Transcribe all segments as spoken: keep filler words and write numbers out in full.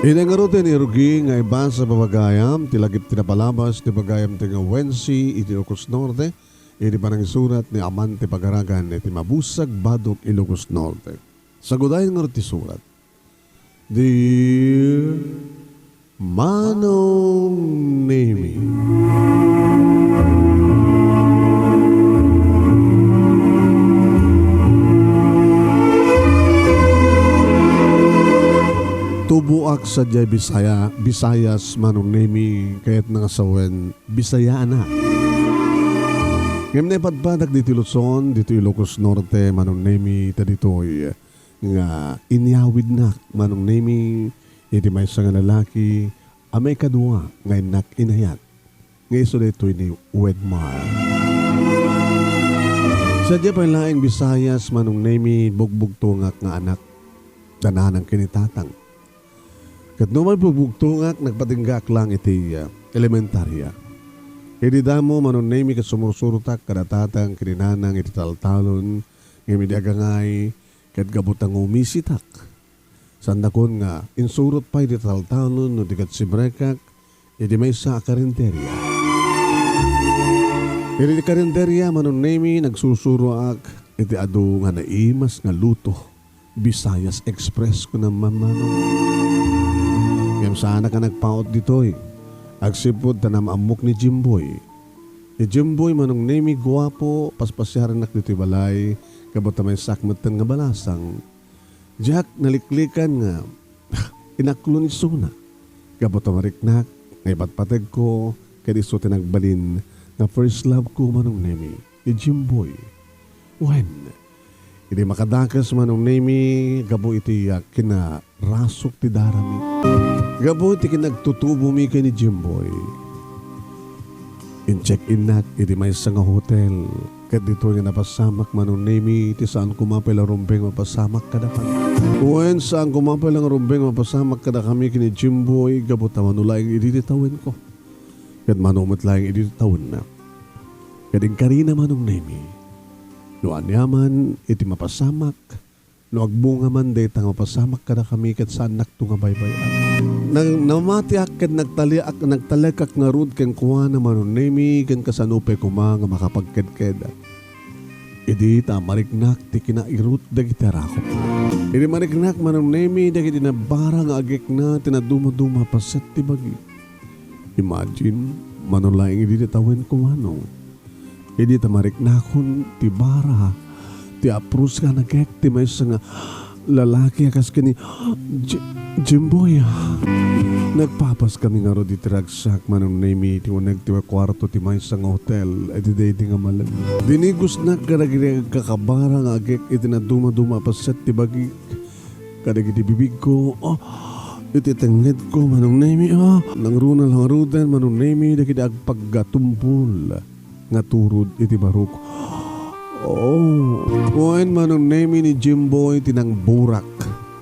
Iti ngarud ti rugi nga ibasa pagayam ti lagip ti napalabas ti pagayam ti nga Wensi iti Ilocos Norte, iti panangisurat ni Amante Pagaragan iti Mabusag, Badok, Ilocos Norte. Sagudayen ngarud ti surat. Dear Manong Nemi. Tuboak sadiay Bisaya, Visayas, Manong Nemi, kayatna nga sawen, Bisayaanak. Ngem naipadpadak ditoy Luzon, ditoy Ilocos Norte, Manong Nemi, ta ditoy nga inyawidnak, Manong Nemi, iti maysa nga lalaki a maikadua nga innak inayat, nga isu daytoy ni Wedmar. Sadiay pay laeng Visayas, Manong Nemi, bugbugtongak nga anak da nanang ken ni tatang. Ket no mabugbugtongak, nagpatinggaak lang iti, ah, elementaria. Idi damo, Manong Nemi, ket sumursurotak kada tatang ken ni nanang iti taltalon, ngem idi agangay, ket gapu ta ngumisitak. Saannakon nga insurot pay iti taltalon no di ket sibrekak iti maysa a karinderia. Iti karinderia, Manong Nemi, nagsusuroak iti adu nga naimas nga luto. Visayas Express, kunam man, Manong. Ngem saanak a nagpaut ditoy. Agsipud ta naam-ammok ni Jimboy. Ni Jimboy, Manong Nemi, guapo, paspasiarennak ditoy balay, gapu ta maysak metten nga balasang. Diak naliklikan nga inaklo ni isuna. Gapu ta mariknak nga ipatpategko ken isu ti nagbalin nga first love ko, Manong Nemi, ni Jimboy. Wen, idi makadakes, Manong Nemi, gapu iti, ah, kinarasok ti darami. Gapu iti kinagtutubomi ken ni Jimboy. In-check-innak iti maysa nga hotel. Ket ditoy nga napasamak, Manong Nemi, ti saan koma pay la rumbeng mapasamak kadakami. Wen, saan koma pay la nga rumbeng mapasamak kadakami ken ni Jimboy, gapu ta mano laeng idi ti tawenko. Ket mano met laeng idi ti tawenna. Ket inkarina, Manong Nemi, no aniaman iti mapasamak, no agbunga man dayta nga mapasamak kadakami ket saannakto nga baybay-an. Nang namatiak ket nagtaliak, nagtalekak ngarud kenkuana, Manong Nemi, ken kasano pay koma nga makapagkedkeda. Idi ta mariknak ti kinairut dagiti arakop. Idi mariknak, Manong Nemi, dagiti nabbara nga agekna ti nadumaduma a paset ti bagi. Imagine, mano laeng idi ti tawenko, Manong. Idi ta mariknakon ti bara, ti apros nga nagek ti maysa nga lalaki a kas ken ni Ji-, Jimboy. Nagpapaskami ngarud iti ragsak, Manong Nemi, iti uneg ti kuarto ti maysa nga hotel, iti daydi nga malem. Dinigusnak kadagiti agkakabara nga agek iti nadumaduma a paset ti bagi. Kadagiti bibigko, ah, iti tengngedko, Manong Nemi, ah. Nangruna la ngaruden, Manong Nemi, dagiti agpaggatumbol nga turod iti barok. Oh, wen, Manong Nemi, ni Jimboy ti nangburak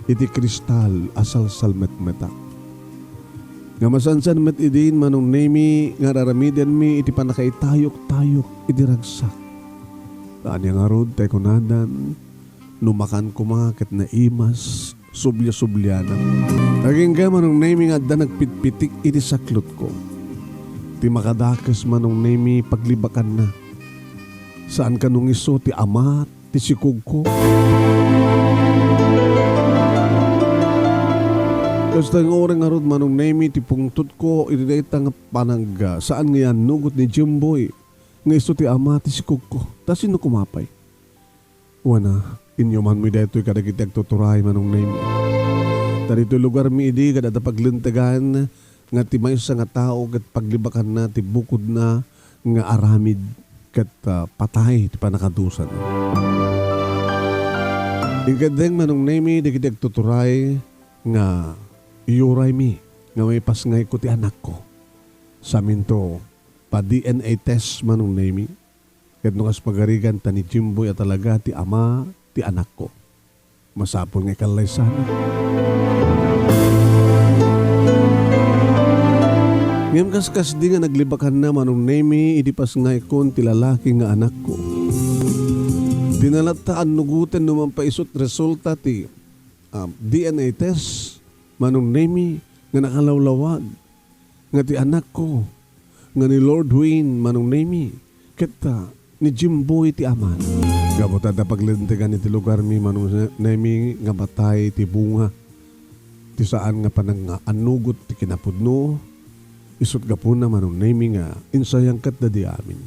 iti kristal a salsalmetmetak. Nga masansan met idin, Manong Nemi, nga ar-aramidenmi iti pannakaitayok-tayok iti ragsak. Ta ania ngarud tay kunadan, no makan koma ket naimas, sublia-sublianak. Agingga, Manong Nemi, nga adda nagpitpitik iti saklotko. Ti makadakes, Manong Nemi, paglibakanna. Saan kano nga isu ti ama ti sikogko. Kasta nga uray ngarud, Manong Nemi, ti pungtotko iti dayta nga panag-, saan nga iannugot ni Jimboy nga isu ti ama ti sikogko. Ta sino koma pay? Wana, inyumanmi daytoy kadagiti agtuturay, Manong Nemi. Ta ditoy lugarmi idi, kada adda paglintegan nga ti maysa nga tao ket paglibakanna ti bukodna nga aramid ket, ah, patay ti pannakadusana. Inkeddeng, Manong Nemi, dagiti agtuturay nga iyuraymi nga maipasngayko ti anakko. Saminto, pa-D N A test, Manong Nemi. Ket no kas pagarigan ta ni Jimboy a talaga ti ama ti anakko, masapul nga ikallaysanak. Ngem kaskasdi nga naglibakanna, Manong Nemi, idi pasngaykon ti lalaki nga anakko. Di na latta annugoten no manpaisut resulta ti, ah, D N A test, Manong Nemi, nga nakalawlawag nga ti anakko nga ni Lord Wayne Manong Nemy ket, ah, ni Jimboy ti amana. Gapu ta adda paglintegan iti lugarmi, Manong Ne-, Nemy, nga matay ti bunga ti saan nga panangaannugot ti kinapudno, isut' gapuna, Manong Nemy, nga insayangkat daydi amin.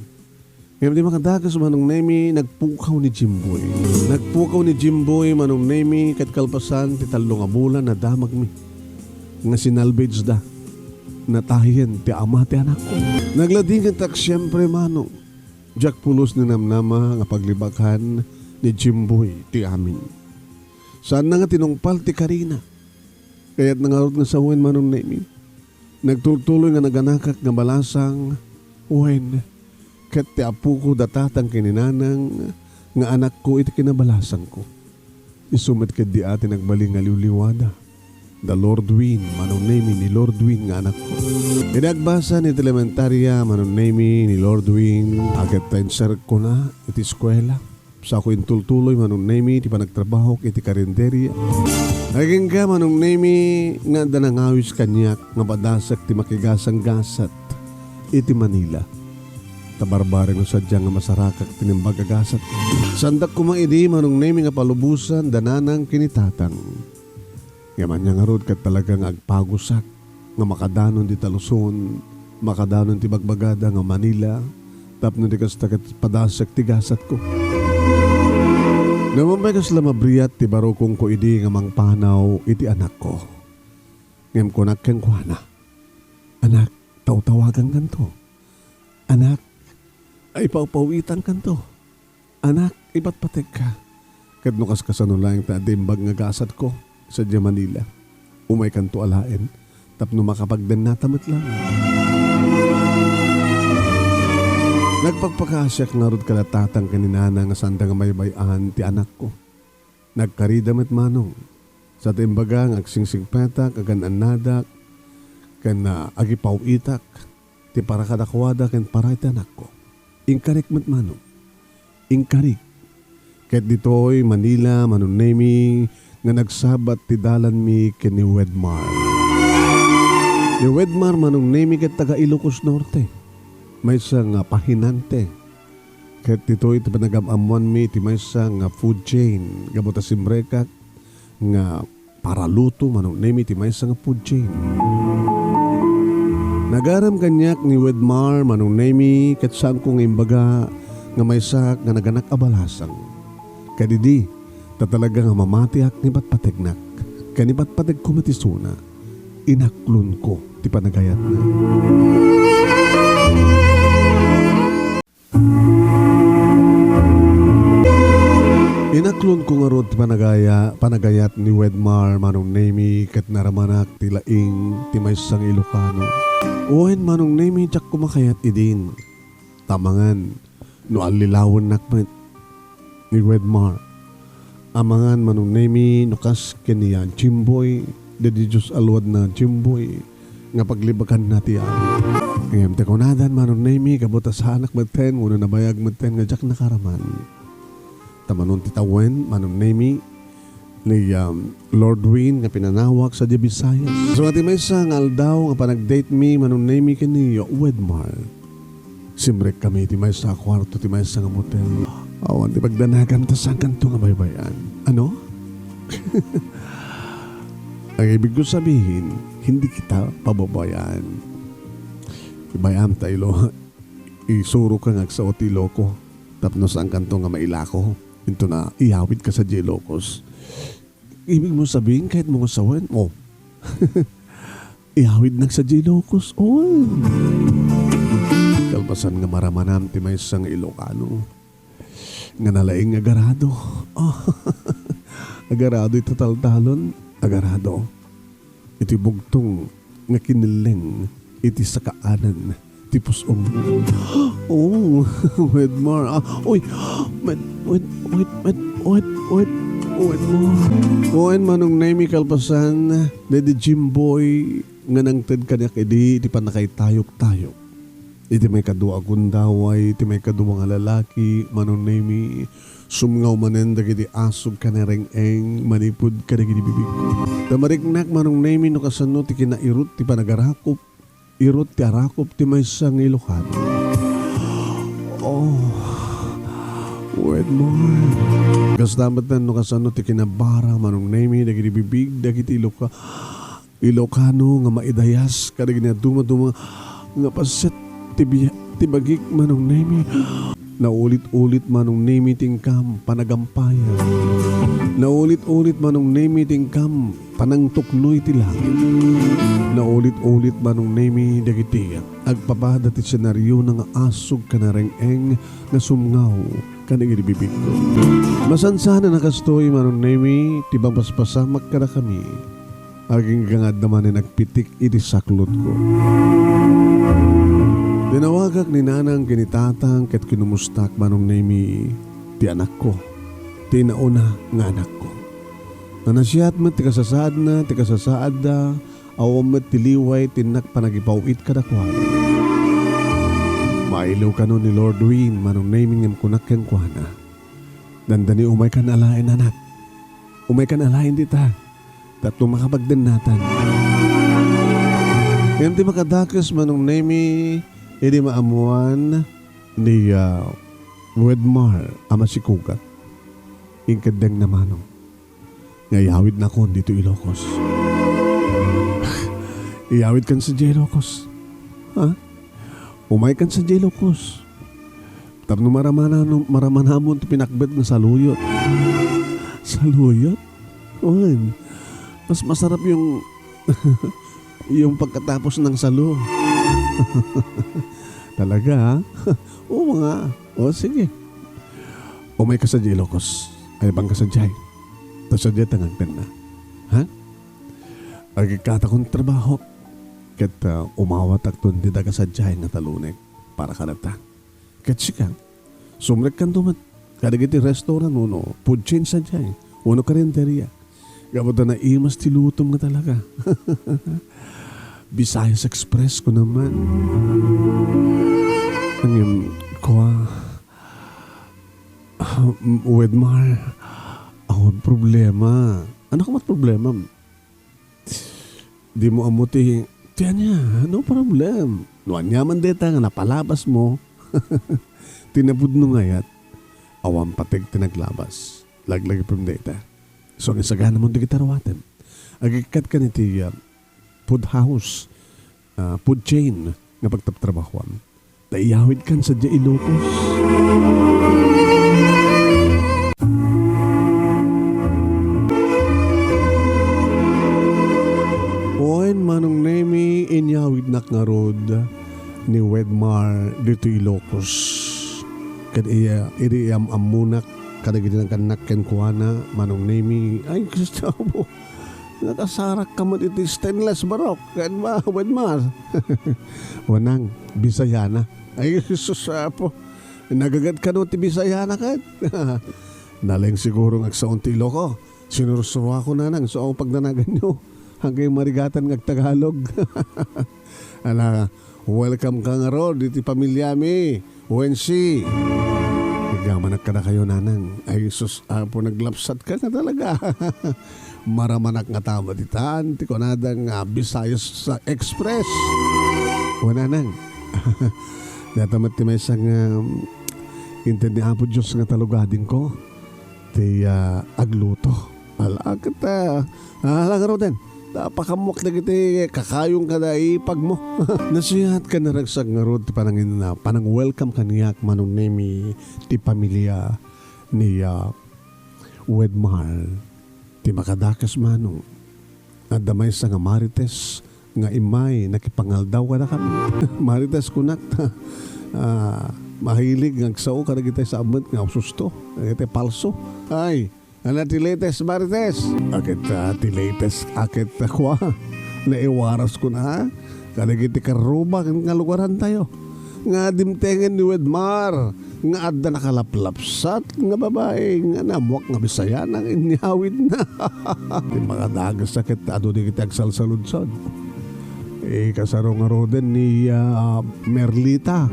Ngem ti makadakes, Manong Nemy, nagpukaw ni Jimboy. Nagpukaw ni Jimboy, Manong Nemy, ket kalpasan ti tallo nga bulan, nadamagmi nga sinalvageda. Natayen ti ama ti anakko. Nagladingetak siempre, Manong. Diak pulos ni namnama nga paglibakan ni Jimboy ti amin. Saanna nga tinungpal ti karina. Kayatna ngarud nga sawen, Manong Nemy. Nagtultuloy nga naganakak nga balasang, wen, ket ti apoko da tatang ken ni nanang nga anakko iti kinabalasangko. Isu met ketdi a ti nagbalin nga liwliwada. Da Lord Wayne, Manong Nemy, ni Lord Wayne nga anakko. Idi agbasa iti elementaria, Manong Nemy, ni Lord Wayne, a ket ta inserekkona iti eskuela. Sako intultuloy, Manong Nemy, ti panagtrabahok iti karinderia. Agingga, Manong Nemy, nga adda nangawis kaniak nga padasek ti makigasang gasat iti Manila. Ta barbareng no sadiay nga masarakak ti naimbag a gasat. Saandak koma idi, Manong Nemy, nga palubosan da nanang ken ni tatang. Ngem ania ngarud ket talaga nga agpagusak nga makadanon dita Luzon, makadanon ti bagbagada nga Manila, tapno di kasta ket padasek ti gasatko. Naman pay kasla mabriat ti barukongko idi nga mangpanaw iti anakko. Ngem kunak kenkuana, "Anak, tawtawagankanto. Anak, ay pawpawitankanto." Anak, ipatpategka. Ket no kaskasano laeng ta adda imbag nga gasatko sadiay Manila, umaykanto alaen tapno makapagdennata met laeng. Nagpakpakaasiak ngarud kada tatang ken ni nana nga saanda nga maybay-an ti anakko. Nagkarida met, Manong. Sa ti imbaga nga agsingsigpetak, agan-annadak, ken, ah, agipaw-itak ti para kadakuada ken para iti anakko. Inkarik met, Manong. Inkarik. Ket ditoy Manila, Manong Nemy, nga nagsabat ti dalanmi ken ni Wedmar. Ni Wedmar, Manong Nemy, ket taga Ilocos Norte. Maysa nga pahinante. Ket ditoy ti panagam-ammoanmi ti maysa nga food chain. Gapu ta simrekak nga paraluto, Manong Nemy, ti maysa nga food chain. Nagarem kaniak ni Wedmar, Manong Nemy, ket saanko nga imbaga nga maysaak nga naganak a balasang. Ket idi, ta talaga nga mamatiak nga ipatpategnak, ken ipatpategko met isuna, inaklonko ti panagayatna. Inaklonko ngarud ti panagaya-, panagayat ni Wedmar, Manong Nemy, ket naramanak ti laing ti maysa nga Ilocano. Wen, Manong Nemy, diak koma kayat idin. Ta amangan no allilawennak met ni Wedmar. Amangan, Manong Nemy, no kas ken ni, ah, Jimboy, daydi Dios a luadna Jimboy, nga paglibakanna ti amin. Ngem ti kunadan, Manong Nemy, gapu ta saanak metten, wenno nabayag metten nga diak nakaraman. Ta manon ti tawen, Manong Nemy, ni, um, Lord Wayne nga pinanawak sadiay Visayas. So, ti maysa nga aldaw nga panagdate mi, Manong Nemy, ken ni Wedmar. Simrek kami ti maysa a kuarto ti maysa nga motel. Awan ti pagdanagan ta saankanto nga baybay-an. Ano? Ang ibig ko sabihin, hindi kita pababayaan. Ibay-am ta ilo, isuro ka nga agsao ti iloko. Tapno saankanto nga mailako. Inton iyawid ka sadiay Ilocos. Ibig mo sabihin, kahit mo nga sawen, oh. Iyawidnak sadiay Ilocos. Oh. Kalpasan nga maramanam ti maysa nga Ilocano nga nalaing nga agarado. Agarado iti taltalon, agarado iti bugtong nga kinelleng iti sakaanan ti pus-ong. Oh, Wedmar. Ah, uy, Med, Wed, Wed, Wed, Wed, Wed, Wedmar. Wen, Manong Nemy, kalpasan daydi Jimboy nga nangted kaniak idi iti pannakaitayok-tayok. Iti maikadua a gundaway, iti maikadua nga lalaki, Manong Nemy, Sumngaw manen dagiti asog ken nareng-eng manipud kadagiti bibigko. Ta mariknak, Manong Nemi, no kasano ti kinairut ti panagarakop, irut ti arakop ti maysa nga Ilocano. Oh, wait more. Kasta met no kasano ti kinabara, Manong Nemi, dagiti bibig dagiti Iloka-, Ilocano nga maidayas kadagiti nadumaduma nga paset ti bi-, ti bagik, Manong Nemi. Naulit-ulit, Manong Nemi, ti inkam panagampayan. Naulit-ulit, Manong Nemi, ti inkam panangtuknoy ti langit. Naulit-ulit, Manong Nemi, dagiti agpapada ti senariona nga asog ken nareng-eng nga sumngaw kadagiti bibigko. Masansanan a kastoy, Manong Nemi, ti mapaspasamak kadakami. Agingga nga adda manen agpitik iti saklotko. Tinawagak ni nanang ken ni tatang ket kinumustak, Manong Nemi, ti anakko, ti nauna nga anakko. Nanasiat met ti kasasaadna, ti kasasaadda, awan met ti liway ti innak panagipaw-it kadakuada. Mailew kano ni Lord Wayne, Manong Nemi, ngem kunak kenkuana, "Dandani, umaykan alaen, anak. Umaykan alaen dita. Tapno makapagdennatan." Ngem ti makadakes, Manong Nemi, idi maammuan ni, ah, Wedmar a masikugat, inkeddengna, Manong, nga iyawidnakon ditoy Ilocos. Iyawidkan sadiay Ilocos. Ha? Umaykan sadiay Ilocos. Tapno maramana-, maramanamon ti pinakbet nga saluyot. Saluyot? Wen, mas masarap yung, yung pagkatapos ng salo. Talaga, ha? Oo nga. O, sige. Umayka sadiay Ilocos. Aybangka sadiay. Ta sadiay ti agtenna. Ha? Agikkatakon trabaho. Ket, ah, umawatakton ti daga sadiay nga talunek para kadata. Ket sika, sumrekkanto met kadagiti restaurant wenno food chain sadiay wenno karinderia. Gapu ta naimas ti lutom nga talaga. Visayas Express, kunam man. Ngem, kua, Wedmar, awan problema. Ano ka mat problema? Dimo ammo ti, ti ania, no problem. No aniaman dayta nga napalabasmo, ti napudno nga ayat, awan pateg ti naglabas. Laglagipem dayta. So, agisaganamon dagiti aruatem. Agikkat kan iti, ah, food house, ah, food chain nga pagtrabtrabahuam. Ta iyawidkan sadiay Ilocos. Wen, Manong Nemi, inyawidnak ngarud ni Wedmar ditoy Ilocos. Ket iya, idi iyam-ammonak kadagiti nagannak kenkuana, Manong Nemi, ay, Kristo, nakasarak ka met iti stainless barok, ken ma-, wen mas. Wenang, Bisayana. Ay, Jesus, Apo. Nagagat kano ti Bisayana ket. Naleng siguro nga agsaon ti Iloko. Sinursuroako nanang so pagnanaganyo. Agay marigatan nga agtagalog. Ala, welcome ka ngarud iti pamiliami. Wensi. Igamanak kadakayo, nanang. Ay, sus, Apo, naglapsat ka nga talaga. Maramanak nga tama ditan, ti kunada nga Visayas Express. O, nanang. Data met ti maysa nga, um, inted ni Apo Dios nga talugadingko. Ti, ah, agluto. Ala, ket, ah, ala ngaruden. Ta pakaammoak dagiti kakayong kada ipagmo. Nasihat ken naragsak ngarud ti panangin-, panang-welcome kaniak, Manong Nemi, ti pamilya ni, ah, Wedmar. Ti makadakes, Manong. Adda maysa nga Marites nga immay nakipangaldaw kadakami. Marites kunak ta, ah, mahilig nga agsao kadagiti saan met nga ususto, dagiti palso. Ay, ala ti latest, Marites? Aket, ah, ti latest, aket, ah, kua, naiwaras ko na, kadagiti karruba ken kalugarantayo. Nga dimtengen ni Wedmar nga adda nakalaplapsat nga babai nga naammoak nga Bisayana nga inyawidna. Ti makadakes ket adu dagiti agsalsaludsod. Ikasaro ngaruden ni, ah, Merlita.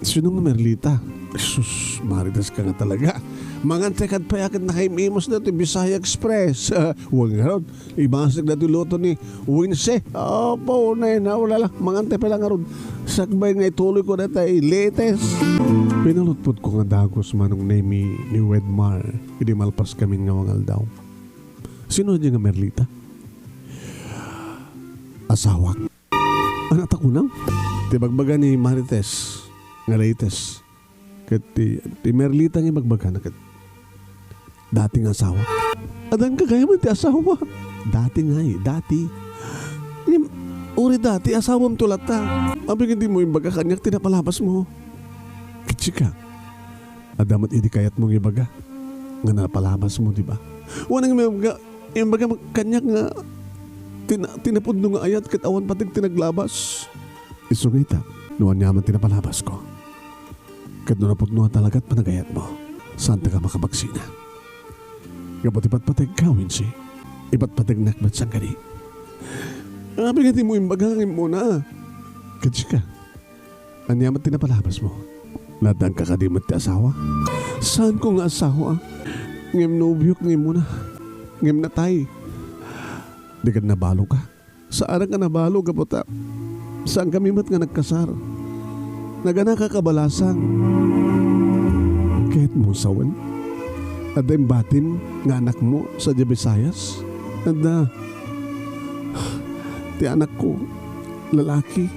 Sino nga Merlita? Sus, Marites ka nga talaga. Mangan tekad pay a ket nakaim-imus daytoy Bisaya Express. Wen ngarud, ibasig daytoy luto ni Wincy. Apo, nay, nawala la. Mangan tekad pay la ngarud. Sakbay nga ituloy ko daytoy latest. Pinalutpot ko nga dagus, Manong Nemy, ni Wedmar idi malpas kamin nga mangaldaw. Sino diay nga Merlita? Asawak. Ania ta kunam? Ti bagbaga ni Marites nga latest. Ket ti, ti Merlita nga ibagbagana ket dati nga asawa. Adda gagayamen ti asawa. Dati ngay, dati. Ngem, uri dati, asawam to latta. Apay nga dimo imbaga kaniak ti napalabasmo? Ket sika, adda met idi kayatmo nga ibaga nga napalabasmo, di ba? Wen nga imbaga, imbaga kaniak nga tina-, tinapudno nga ayat ket awan pateg ti naglabas. Isu nga ita, no aniaman ti napalabasko, ket no napudno a talaga ti panagayatmo, saanta ka makabagsina. Gapu ti patpategka, Wincy, ipatpategnak met sangkadi. Apay nga dimo imbaga nga immuna? Ket sika, ania met ti napalabasmo? Naaddanka kadi met ti asawa? Saanko nga asawa, ngem nobiok nga immuna, ngem natay. Di kadi nabaloka? Saanak a nabalo gapu ta saankami met nga nagkasar. Naganaka kabalasang. Kayatmo sawen? Adda imbatim nga anakmo sadiay Visayas? Adda. Ti anakko, lalaki.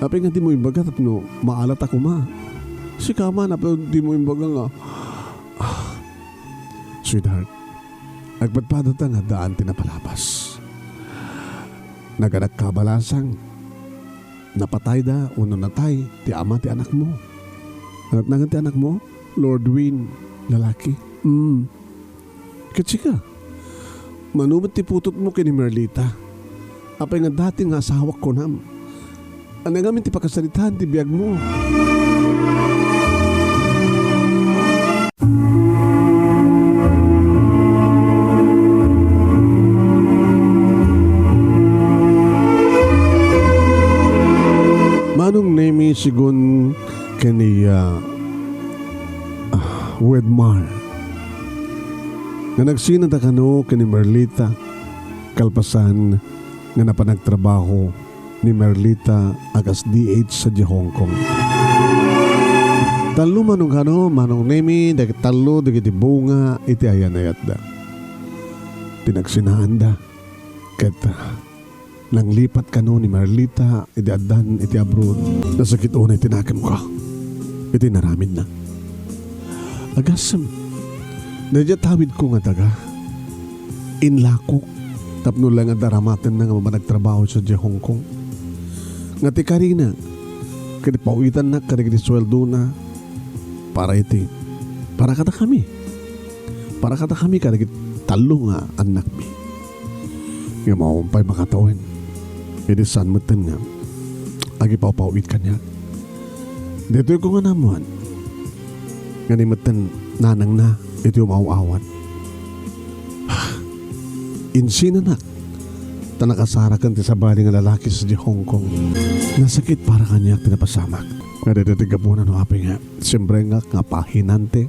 Apay nga dimo imbaga tapno maalat a koma? Sika man, apay dimo imbaga nga, ah, sweetheart, agpadpadata nga addaan ti napalabas. Naganak kabalasang napatayda wenno natay ti ama ti anakmo. Ania ti nagan ti anakmo? Lordwin, lalaki. Mm. Ket sika, mano met ti putotmo ken ni Merlita? Apay nga dati nga asawak kunam? Ania ngamin ti pakasaritaan ti biagmo? Manong Nemy, sigun ken ni, ah, ah, Wedmar, nga nagsinada kano ken ni Merlita kalpasan nga napan nagtrabaho ni Merlita a kas D H sadiay Hong Kong. Tallo manong kano, Manong Nemy, dagiti tallo dagiti bunga iti ayan-ayatda. Ti nagsinaanda ket nanglipat kano ni Merlita idi addan iti abroad. Nasakit unay ti nakemko iti naramidna. Agasem, daydiay tawidko nga daga, inlakok tapno laeng a daramatenna nga managtrabaho sadiay Hong Kong. Nga ti karina, ket pawitannak kadagiti sueldona para iti, para kadakami. Para kadakami kadagiti tallo nga annakmi. Ngem awan pay makatawen. Idi saan metten nga agipawpawit kaniak. Daytoyko nga naammoan nga ni metten nanangna iti umaw-awat. Insinanak ta nakasaraken ti sabali nga lalaki sadiay Hong Kong. Nasakit para kaniak ti napasamak. Nga daytoy ti gapuna no apay nga simrengak nga pahinante.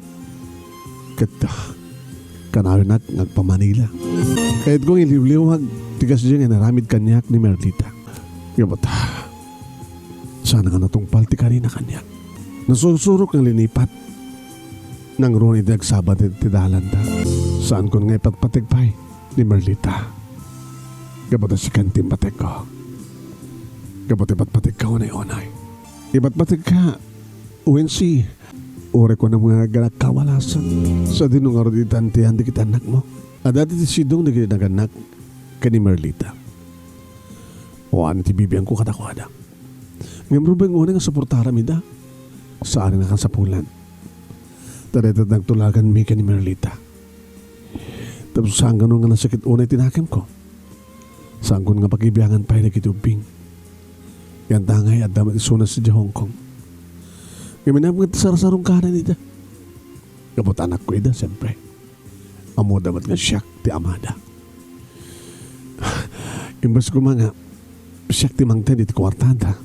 Ket, ah, kanayonak nga agpa-Manila. Kayatko nga iliwliwag ti kasdiay nga inaramid kaniak ni Merlita. Ngem, ah, saan nga natungpal ti karina kaniak. Nasursurok nga linipat. Nangruan iti nagsaba ti, ti dalanta. Saankon nga ipatpateg pay ni Merlita. Gapu ta sika ti impategko. Gapu ta ipatpategka unay-unay. Ipatpategka, Wincy, uray kunam nga agganak kawalasan. Sadino ngarud iti antian dagiti annakmo? Adda ti sidong dagiti nagannak ken ni Merlita. Awan ti bibiangko kadakuada. Ngem rubeng unay nga suportaram ida. Saan a kasapulan. Ta dayta nagtulaganmi ken ni Merlita. Tapno saan kano nga nasakit unay ti nakemko. Saankon nga pakibiangan pay dagiti ubbing. Yantangay adda met isuna sadiay Hong Kong. Ngem inam nga ti sarsarungkanan ida. Gapu ta anakko ida, siempre. Ammoda met nga siak ti amada. Imbes koma nga siak ti mangted iti kuartada,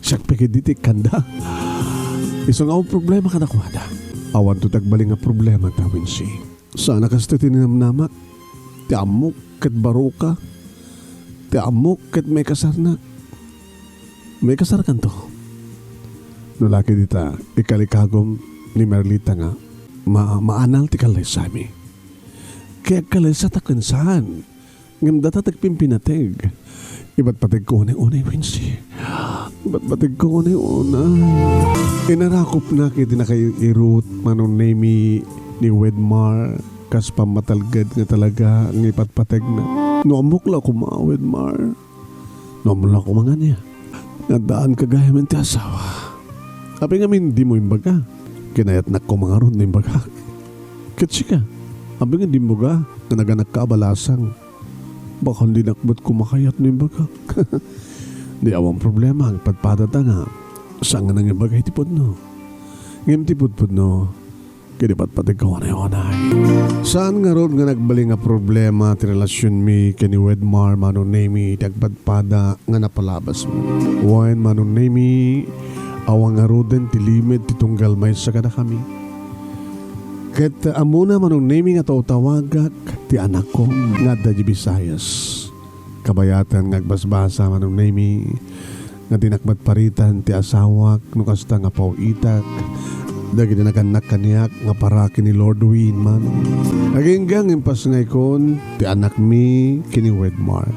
siak pay ketdi ti ikkanda. Isu nga awan problema kadakuada. Awanto ti agbalin nga problema ta, Wincy. Saan a kasta ti ninamnamak, ti ammok ket baroka, ti ammok ket maikasarnak. Maikasarkanto. No la ket dita, ikalikagum ni Merlita nga ma-, maanal ti kallaysami. Kay agkalaysatak ken saan. Ngem data ti agpimpinateg. Ipatpategko unay-unay, Wincy. Ipatpategko unay-unay. Inarakopnak iti nakairut, Manong Nemy, ni Wedmar, kas pammatalged nga talaga nga ipatpategna. No ammok la koma, Wedmar. No ammok la koma nga ania. Nga addaanka gayamen ti asawa. Apay ngamin dimo imbaga? Kinayatnak koma ngarud no imbagak. Ket sika, apay nga dimo ga nga naganakka a balasang? Baka dinak met koma kayat no imbagak. Di awan problema, agpadpadata nga saan nga nangibaga iti pudno. Ngem ti pudpudno, ket ipatpategko unay-unay. Saan ngarud nga nagbalin nga problema ti relasionmi ken ni Wedmar, Manong Nemy, ti agpadpada nga napalabasmi. Wen, Manong Nemy, awan ngaruden ti limed ti tunggal maysa kadakami. Ket ammona, Manong Nemy, nga tawtawagak ti anakko nga adda idiay Visayas. Kabayatan nga agbasbasa, Manong Nemy, nga dinak met paritan ti asawak no kasta nga paw-itak dagiti nagannak kaniak nga para ken ni Lord Win, Manong. Agingga nga impasngayko ti anakmi ken ni Wedmar.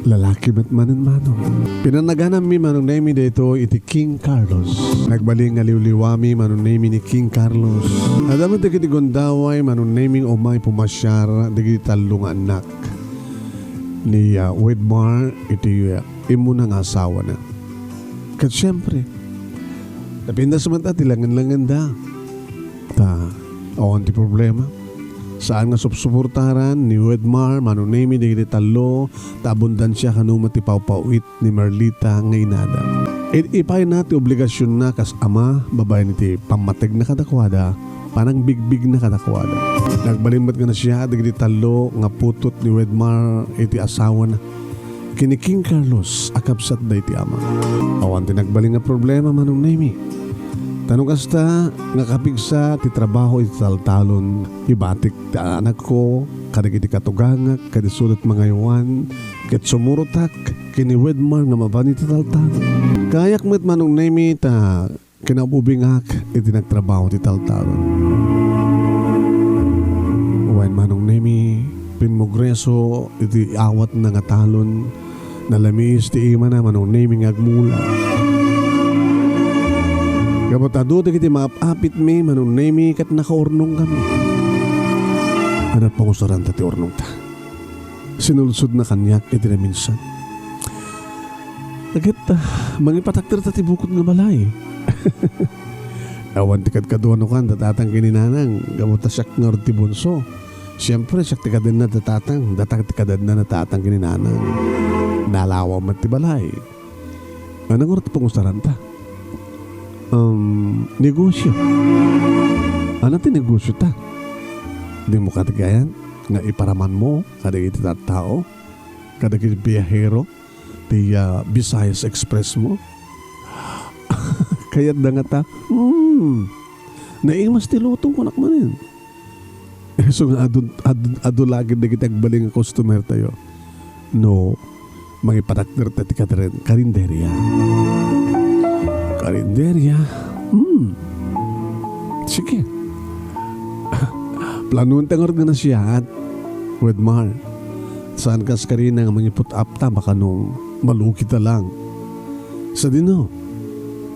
Lalaki met manen, Manong. Pinanaganammi, Manong Nemy, daytoy iti King Carlos. Nagbalin nga liwliwami, Manong Nemy, ni King Carlos. Adda met dagiti gundaway, Manong Nemy, nga umay pumasiar dagiti tallo nga annak ni, ah, Wedmar iti, ah, immuna nga asawana. Ket siempre, napintas met ti langen-langenda. Ta, awan ti problema. Saan nga supsuportaran ni Wedmar, Manong Nemy, dagiti tallo, ta abundansia kano met ti pawpaw-it ni Merlita nga inada. Ipayna ti obligasionna kas ama babaen iti pammategna kadakuada, panangbigbigna kadakuada. Nagbalin met nga nasiaat dagiti tallo nga putot ni Wedmar iti asawana ken ni King Carlos a kabsatda iti ama. Awan ti nagbalin nga problema, Manong Nemy. Ta no kasta nga kapigsa ti trabaho iti taltalon, ibatik ti anakko kadagiti katugangak, kadisudet mangaywan, ket sumurotak ken ni Wedmar nga mapan iti taltalon. Kayak met, Manong Nemy, ta kinab-ubingak iti nagtrabaho ti taltalon. Wen, Manong Nemy, pimmugreso iti awatna nga talon, nalamiis ti imana, Manong Nemy, nga agmula. Gapu ta adu dagiti maap-apitmi, Manong Nemy, ket nakaurnongkami. Ania pangusaranta ti urnongta? Sinulsodna kaniak iti naminsan. Ket, ah, mangipatakderta ti bukod nga balay. Awan ti kadkaduan no kan, tatang ken ni nanang, gapu ta siak ngarud ti bunso. Siempre, siak ti kadenna, tatang, datang ti kadenna, tatang ken ni nanang. Nalawa met ti balay. Ania ngarud ti pangusaranta? Um, negosyo. Ania ti negosyo ta? Dimo katigayan nga iparamanmo kadagiti tattao, kadagiti biyahero ti, ah, Visayas Express mo? Kayatda ngata, hmm, naimas ti lutom, kunak manen. Isu nga adu, adu, adu la gid dagiti agbalin nga customer tayo. No, mangipatakderta ti kadren-, karinderia. Karinderia? Hmm. Sige. Planuanta ngarud nga nasiaat, Wedmar. Saan kas karina nga mangiput-up ta, baka no malugi ta lang. Sadino?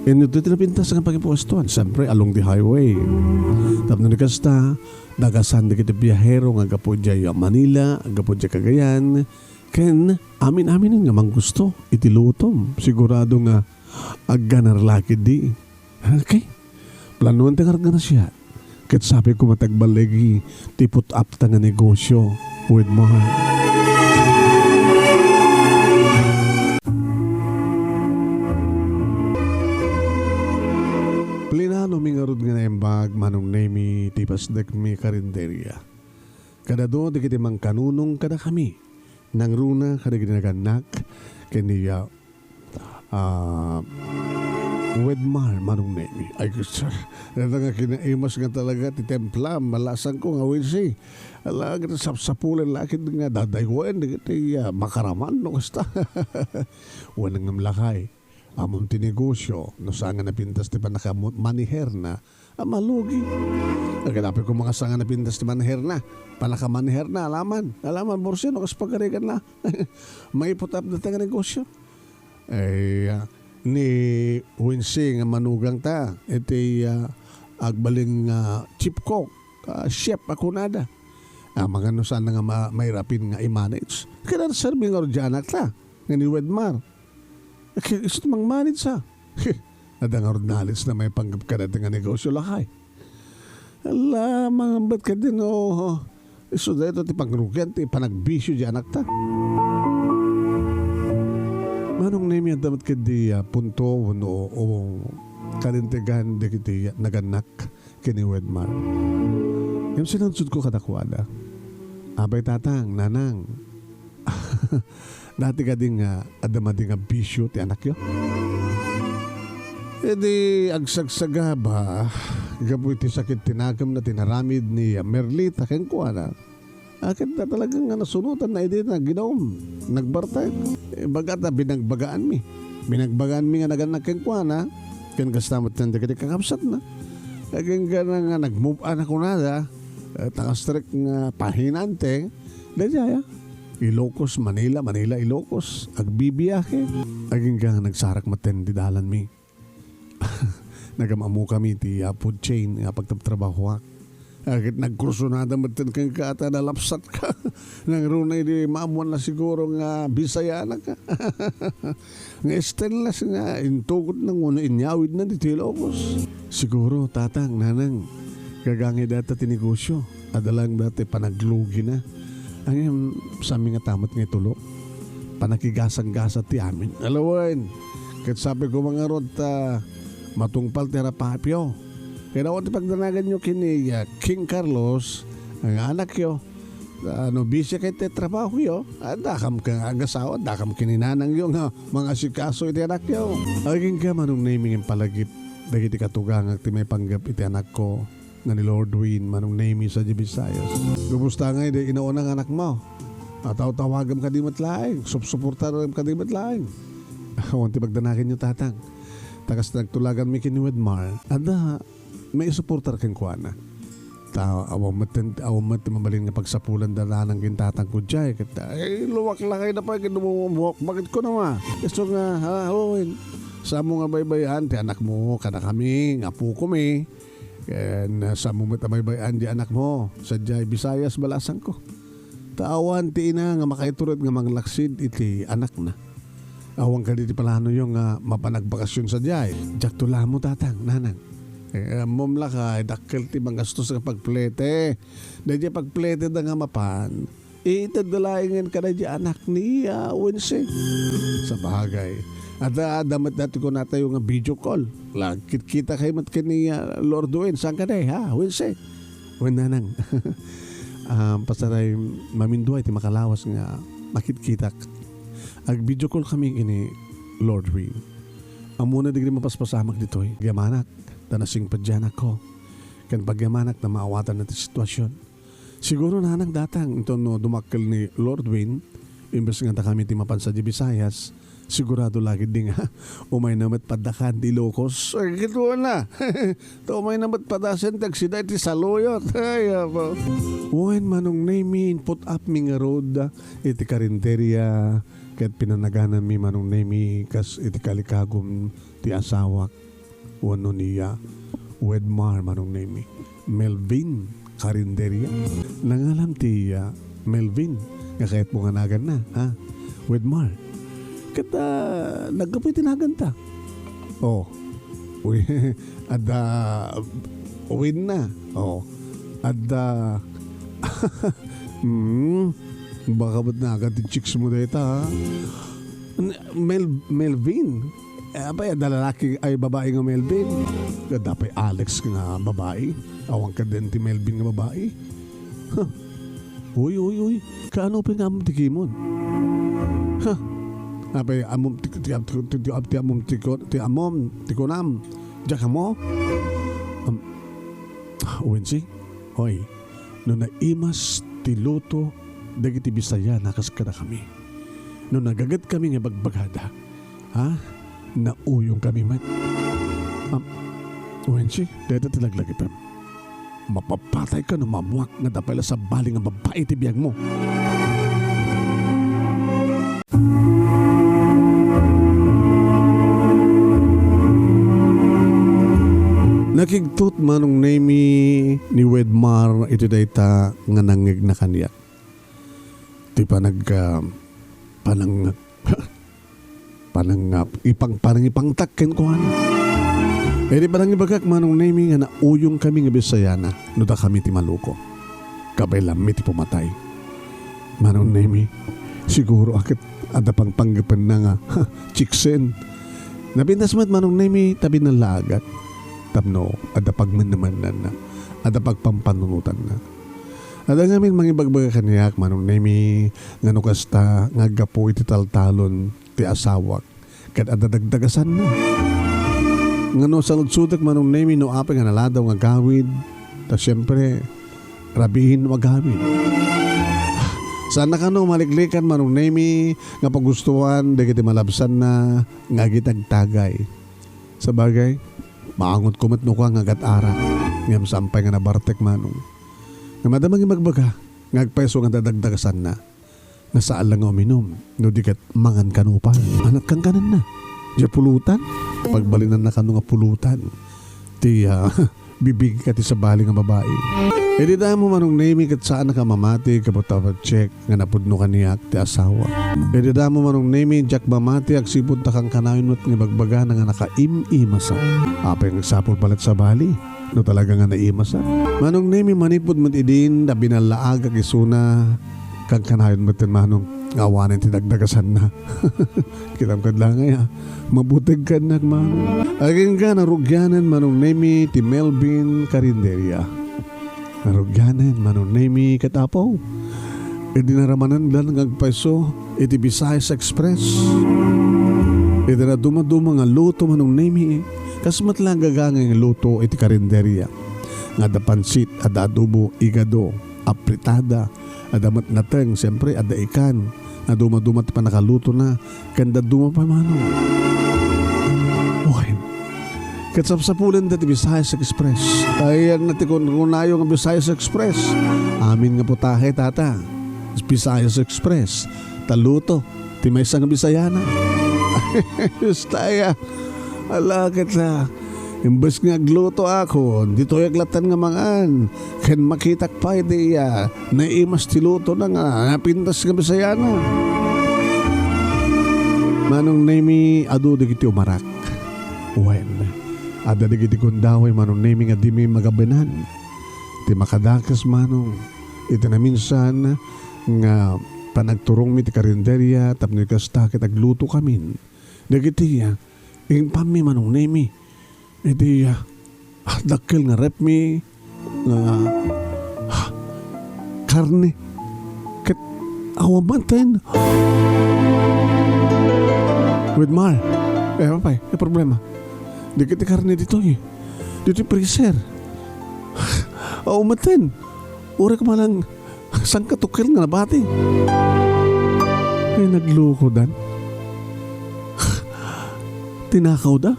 Inno ti napintas nga pangipuestuan, siyempre, along the highway. Tapno ni kasta, dagasan dagiti biahero nga aggapu idiay Manila, aggapu idiay Cagayan, ken amin-aminen nga manggusto iti lutom. Sigurado nga agganar la ketdi. Okay? Planuanta ngarud nga nasiaat. Ket sapay koma ti agballigi ti put-up ta nga negosyo, Wedmar. Plinanomi ngarud nga naimbag, Manong Nemy, ti pasdekmi karinderia. Kadado dagiti mangkanunong kadakami, nangruna kadagiti nagannak, ken ni, ah, ah, Wedmar, Manong Nemi. Ay, gusto. Ito nga kinaimas nga talaga ti templam, malasangko nga Winsi. Ala, nga sapsapulan lakit nga dadaywen, dagiti, ah, makaraman, no, kasta. Wen ngem lakay, ammom ti negosyo, no saan nga napintas ti pannaka-, maniherna, a malugi. Aganapi ko mga saan nga napintas ti maniherna, pannaka-maniherna, alaman, alaman, Borsi, no, kas pagarigan na. Maiput-ap data nga negosyo. Ay, ah, ni Winsi nga manugangta, iti, ah, agbalin nga chief cook, ah, chef a kunada. Ah, mangano saan nga ma-, mairapin nga i-manage. Kailan serbi nga rod di anakta, nga ni Wedmar. Kaya iso ti mang-manage, ha? Adda nga rod knowledge na maipanggep kadata nga negosyo, lakay. Ala, mangambat kadi no isu daytoy ti pangrugian ti panagbisyo di anakta. Manong Nemi, adda met kadi, ah, punto wenno o kalintegan dagiti nagannak ken ni Wedmar. Ngem sinaludsodko kadakuada, "Apay, Tatang, Nanang, dati kadi nga adda madi nga bisyo ti anakyo?" Idi agsagsagaba, gapu iti sakit ti nakemna ti naramid ni Merlita kenkuana, a, ket talaga nga nasunotanna idi nagidawm, nagbartek. Imbagata, binagbagaanmi. Binagbagaanmi nga nagannak kenkuana, ken kasta met dagiti kakabsatna. Agingga nga nag-move on a kunada, eh, ta kastrek nga pahinante, daydiay, ah. Ilocos, Manila, Manila, Ilocos. Agbibiahe. Agingga nga nagsarak met ti dalanmi. Nagam-ammokami iti, ah, food chain nga pagtrabtrabahoak. Ah, ket nagkursunada met kenka ta nalapsatka. Nangruna idi maammoanna siguro nga Bisayanak. Nga stainless nga intugotna wenno inyawidna ditoy Ilocos. Siguro, Tatang, Nanang, gagangay dayta ti negosyo. Adda laeng dayta panaglugina. Ngem, saanmi ngata met nga itulo. Panakigasanggasat ti amin. Ala wen, ket sapay koma ngarud ta matungpal ti rapapyo. Ket awan ti pagdanaganyo ken ni, ah, King Carlos, nga anakyo. Ah, no busy kayo ti trabahoyo, ah, dakam ken agasawa, dakam ken ni nanangyo nga mangasikaso iti anakyo. Agingga, Manong Nemi, ngem palagip dagiti katugangak ti maipanggep iti anakko nga ni Lord Wayne, Manong Nemi, sadiay Visayas. Kumusta ngay di inauna nga anakmo? Atawtawagam kadi met laeng, supsuportaram kadi met laeng. Awan ti pagdanaganyo, Tatang. Ta kas nagtulaganmi ken ni Wedmar, adda maisuportar kenkuana. Ta awan met, awan met ti mabalin nga pagsapulan da nanang ken tatangko diay. Ket, ay, luwak lakay na pay ket dumumuak. Bakit ko naman? Isu nga, ha, Wayne, saanmo nga baybay-an ti anakmo, kadakami, nga apokomi. Ken, ah, saanmo met a baybay-an di anakmo, sadiay Visayas, balasangko. Ta awan ti ina nga makaitured nga manglaksid iti anakna. Awan kadi ti planoyo nga mapan agbakasyon sadiay. Diakto la ammo, Tatang, Nanang. Eh, ammom lakay, dakkel ti mangastos nga pagplete. Daydiay pagpleteda nga mapan, itedda laengen kadaydiay anak ni, ah, Winsi. Sabagay, adda, adda met daytoy kunatayo nga video call. La, kitkita kay met ken ni, ah, Lord Wayne. Saan kadi, ha, Winsi? Wen, Nanang. Ah, pasaray, maminduay ti makalawas nga makitkitak. Ag-video call kami ken ni Lord Wayne. Ammona dagiti mapaspasamak ditoy. Agyamanak, ta nasingpet diay anakko. Ken pagyamanak ta maawatanna ti situasion. Siguro, Nanang, Tatang, inton no dumakkel ni Lord Wayne, imbes nga dakami ti mapan sadiay Visayas, sigurado la ketdi nga umayna met paddakan ti Ilocos. Ay, kituana. Ta umayna met padasen ti agsida iti saluyot. Ay, apo. Wen, Manong Nemi, input-apmi ngarud iti karinderia ket pinanagananmi, Manong Nemi, kas iti kalikagum ti asawak. Wenno ni, ah, Wedmar, Manong Nemi. Melvin Carinderia. Nangalam ti, ah, Melvin nga kayatmo nga naganna, ha? Wedmar. Ket, ah, naggapu iti naganta. Oh. Uy, adda Winna. Oh. Adda, hmm, baka met nagan ti chicks mo dayta, ha? N-, Mel-, Melvin. Eh, apay, adda lalaki ay babae nga Melvin. Adda pay Alex nga babae. Awan kadin ti Melvin nga babae. Huh. Uy, uy, uy. Kaano pay nga ammom ti kimon? Huh. Apay, ammom ti, ti, ti, ti, ti, ti ammom ti ku-, ti ammom, ti kunam. Diak ammo. Am, Wensi, hoy, no naimas ti luto dagiti Bisayana kas kadakami, no nagagetkami nga bagbagada, ha? Nauyongkami met. Am, Wensi, dayta ti laglagipem. Mapapatayka no maammoak nga adda pay la sabali nga babbai ti biagmo. Nakigtot Manong Nemy ni Wedmar iti dayta nga nangngegna kaniak. Ti panag-, ah, panang-, panang-, ah, ipang-, panangipangtak kenkuana. Idi panangibagak, Manong Nemy, nga nauyongkami nga Bisayana no dakami ti maluko. Kabaelanmi ti pumatay. Manong Nemy, siguro a ket adda pangpanggepenna nga, ha, chiksen. Napintas met Manong Nemy ta binallaagak tapno adda pagmennemmennanna, adda pagpampanunotanna. Adda ngamin mangibagbaga kaniak, Manong Nemy, nga no kasta nga aggapu iti taltalon ti asawak ket adda dagdagasanna. Nga no saludsodek, Manong Nemy, no apay nga naladaw nga agawid, ta siempre, rabiin no agawid. Saanna kano maliklikan, Manong Nemy, nga pagustoan dagiti malabsanna nga agitagtagay. Sabagay, maangotko met no kua nga agat-arak, ngem saan pay nga nabartek, Manong. Nga adda mangibagbaga nga agpayso nga adda dagdagasanna. Nga saan la nga uminum, no di ket mangan kano pay. Ania ti kankanenna? Diay pulutan? Pagbalinanna kano nga pulutan ti, ah, bibingka ti sabali nga babai. Idi damo, Manong Nemy, ket saanka a mamati gapu ta check nga napudno kaniak ti asawa. Idi damo, Manong Nemy, diak mamati agsipud ta kankanayon met nga ibagbagana nga nakaim-imasak. Apay nga agsapul pay la ti sabali no talaga nga naimasak? Manong Nemy, manipud met idin ta binallaagak isuna, kankanayon metten, Manong, nga awanen ti dagdagasanna. Kitam kad la ngay, ah. Mabuteg kaniak, Manong. Agingga narugianen, Manong Nemy, ti Melvin Carinderia. Narugianen, Manong Nemy, ket Apo. Idi naramanendan nga agpayso iti Visayas Express. Iti nadumaduma nga luto, Manong Nemy, kas met la gaga nga luto iti karinderia. Nga adda pansit, adda adobo, igado, apritada, adda met nateng, siyempre, adda ikan. Nadumaduma ti pannakalutona, ken dadduma pay, Manong. Wen, ket sapsapulenda ti Visayas Express. Ayanna ti kunkunayo nga Visayas Express. Amin nga putahe, tata. Visayas Express. Ta luto ti maysa nga Bisayana. Diyos tayo. Ala, ket la. Imbes nga aglutoakon, ditoyak latta nga mangan. Ken makitak pay ti iya, naimas ti lutona nga napintas nga Bisayana. Manong Nemy, adu dagiti umarak. Wen, adda dagiti gundaway, Manong Nemy, nga dimi magabenan. Ti makadakes, Manong, iti naminsan nga panagturongmi ti karinderia tapno kasta ket aglutokamin. Dagiti, ah, impammi, Manong Nemy. Iti, ah, dakkel nga repmi nga, ah, karne. Ket awan maten. Wait, Mar. Eh, apay, may problema. Dagiti karne ditoy. Ditoy freezer. Awan maten. Uray ko man lang sangkatukil nga nabati. Ay, naglukodan. Tinakawda?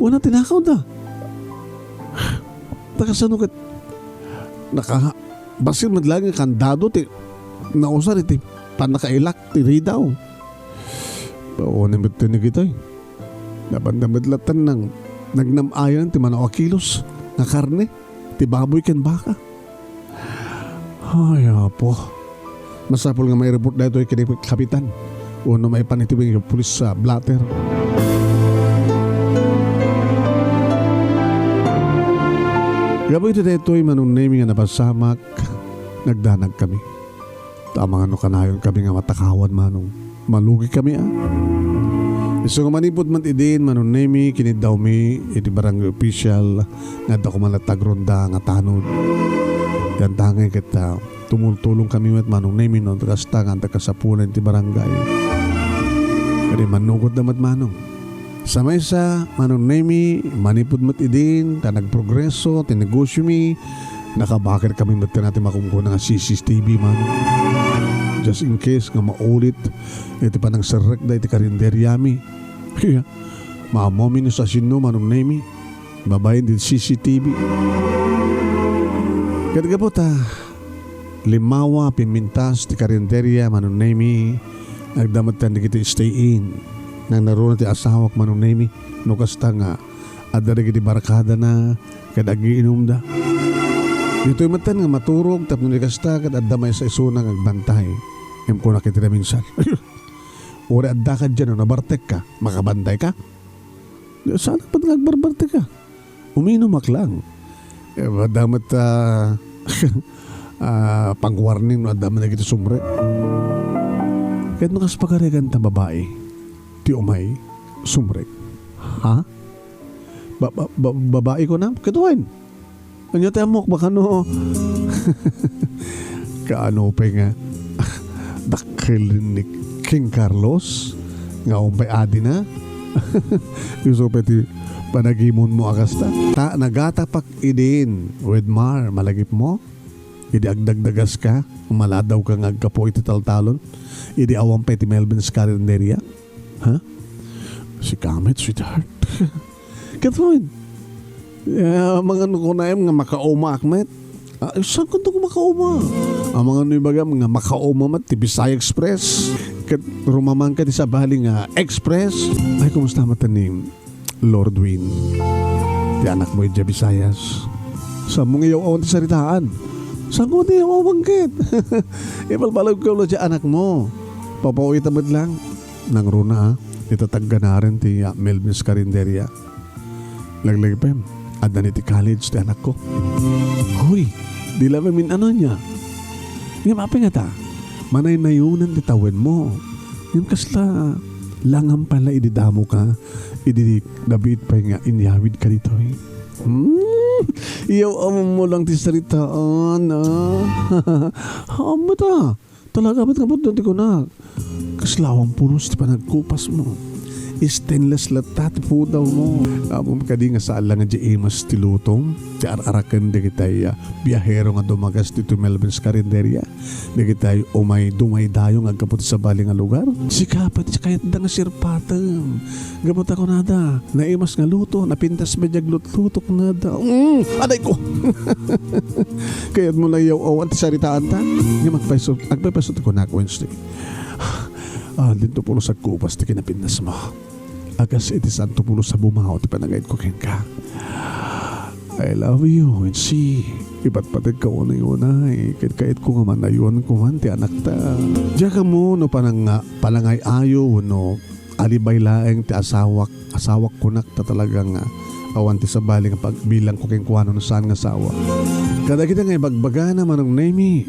Wen, tinakawda. Ta kasano ket naka-, bassit met laeng nga kandado ti nausar iti pannakailak ti ridaw. Paunay met ti nagitoy. Napanda met latta nang nagnam-ayan ti manaw a kilos nga karne ti baboy ken baka. Ay, Apo. Masapul nga maireport daytoy ken kapitan. Wenno maipan iti pulis sa blotter. Gapu iti daytoy, Manong Nemy, nga napasamak, nagdanag kami. Ta amangan no kanayon kami nga matakawan, Manong. Malugi kami, a. Isu nga manipud man idin, Manong Nemy, kiniddawmi iti barangay official nga adda koma latta agronda nga tanod. Diay tangay ket, a, tumultulong kami met, Manong Nemy, no kasta nga adda kasapulan ti barangay. Kadi mannugotda met, Manong. Sa maysa, Manong Nemi, manipud met idin ta nagprogreso ti negosiomi, nakabaker kami met ti makunkuna nga C C T V, Manong. Just in case nga maulit iti panangserrekda iti karinderiami. Iya, maammomi no sa sino, Manong Nemi, babaen ti C C T V. Ket gapu ta limmawa, pimmintas ti karinderia, Manong Nemi, agda met dagiti stay-in. Nangnaruna ti asawak, Manong Nemi, no kasta nga adda dagiti barkadana ket agiinumda. Ditoy met nga maturog tapno di kasta ket adda maysa isuna nga agbantay. Ngem kunak iti naminsan, "Uray adda ka diay no nabartekka, makabantayka?" Saan met nga agbarbartek ka? Uminumak lang. Eh, adda met, ah, ah, pang-warning no adda met dagiti sumrek. Ket no kas pagaregan ta babai, ti umay sumrek. Ha? Ba-, ba-, ba-, babai ko na? Ket wen? Ania ti ammok, baka no kaano pay nga dakkel ni King Carlos nga umpay adina? Isu pay ti panagimonmo a kasta. Ta nagatapak idin, Wedmar, malagipmo? Idi agdagdagaska, maladawka nga aggapu iti taltalon? Idi awan pay ti Melvin's Carinderia? Ha? Sika met, sweetheart. Ket wen, eh, amangan kunaem nga makaumaak met. Ah, saan kunto nga makauma? Amangan no ibagam nga makauma met ti Bisaya Express. Ket rumamanka ti sabali nga express. Ay, kumusta met ni Lordwin? Ti anakmo idiay Visayas. Saanmo nga iyaw-awan ti saritaan? Saanko ti iyaw-awan ket? Ibalbalegko la ti anakmo. Papawitam met lang. Nangruna, ah, ita tagganaren ti, ah, Melvin's Carinderia. Laglagipem, adda ni ti college ti anakko. Hoy, di la mamin-ano nia. Ngem apay ngata, manaynayonan ti tawenmo. Ngem kasla langam pay la idi damoka, idi nabiit pay nga inyawidka ditoy. Hmm, iyaw-awanmo lang ti saritaan, ah. Hamat, ah. Talaga met nga pudno ti kunak. Kasla awan pulos ti panagkupasmo. Stainless latta ti pudawmo. Ammom kadi nga saan la nga diay imas ti lutom ti ar-araken dagitay, ah, biahero nga dumagas ditoy Melvin's Carinderia? Dagitay umay dumaydayo nga aggapu ti sabali nga lugar? Sika pay ti kayatda nga sirpatem. Gapu ta kunada, naimas nga luto, napintas met diay aglutlutok nada. Mm, aday ko! Kayatmo nga iyaw-awan ti saritaanta? Ngem agpayso, agpayso ti kunak, Wednesday. Ah, dinto pulos agkupas ti kinapintasmo. Akas iti santo pulos a bumao ti panagayatko kenka. I love you, Wednesday. Ipatpategka unay-unay, ket kayatko nga manayoanko man ti anakta. Diak ammo no panang-, panangay-ayo wenno alibay laeng ti asawak, asawak kunak ta talaga nga awan ti sabali nga pagbilangko kenkuana no saan nga asawa. Kadagita nga ibagbagana, Manong Nemi,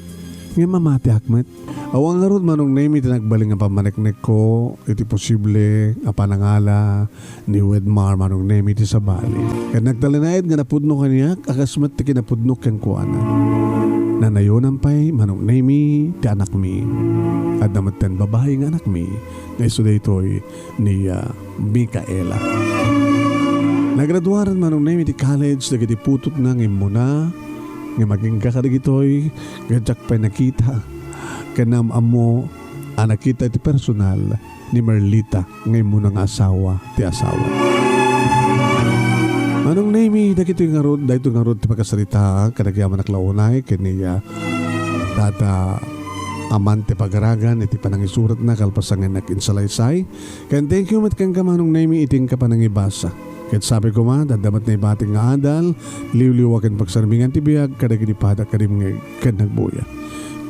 ngem mamatiak met. Awan ngarud, Manong Nemi, ti nagbalin nga pammaneknekko iti posible a panangala ni Wedmar, Manong Nemi, ti sabali. Ket nagtalinaed nga napudno kaniak, a kas met ti kinapudno kenkuana. Nanayonan pay, Manong Nemi, ti anakmi. Adda metten babai nga anakmi, nga isu daytoy ni, ah, Micaela. Nagraduaren, Manong Nemi, ti college dagiti putotna nga immuna, ngem agingga kadagitoy, nga diak pay nakita. Ken am-ammo a nakita iti personal ni Merlita nga immuna nga asawa ti asawa. Manong Nemi, dagitoy ngarud, daytoy ngarud ti pakasaritaak kadagiti anak la unay ken ni, ah, Tata Amante Pagaragan iti panangisuratna kalpasan nga insalaysay. Ken thank you met kenka, Manong Nemi, iti inka panangibasa. Ket sapay koma, adda met naibatik nga adal, liwliwa ken pagsarmingan ti biag kadagiti padak a dimngeg ken nagbuya.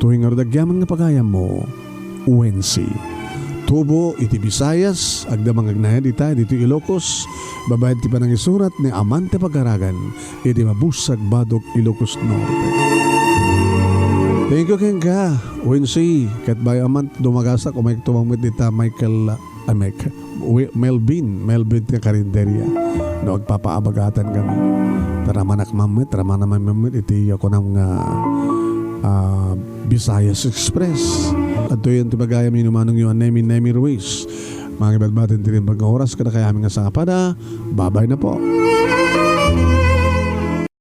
Tuloy ngarud agyaman nga pagayammo, Wensi. Tubo iti Visayas, agdama nga agnayad ita ditoy Ilocos, babaen ti panangisurat ni Amante Pagaragan iti Mabusag, Badoc, Ilocos Norte. Thank you kenka, Wensi. Ket bayo a man dumagasak, umayek tumang met dita, Michael, ah, Mike, Wi-, Melvin, Melvin ti karinderya. No, agpapaabagatan kami. Taramanak mammet, ramana mammet iti, ah, kunam nga, ah, Visayas Express. Adtoy ti bagayam ni Manong Yohan Nemi, Nemi Ruiz. Mangibatbat ti naimbag nga oras kadakayo amin nga sangpada. Babay na po.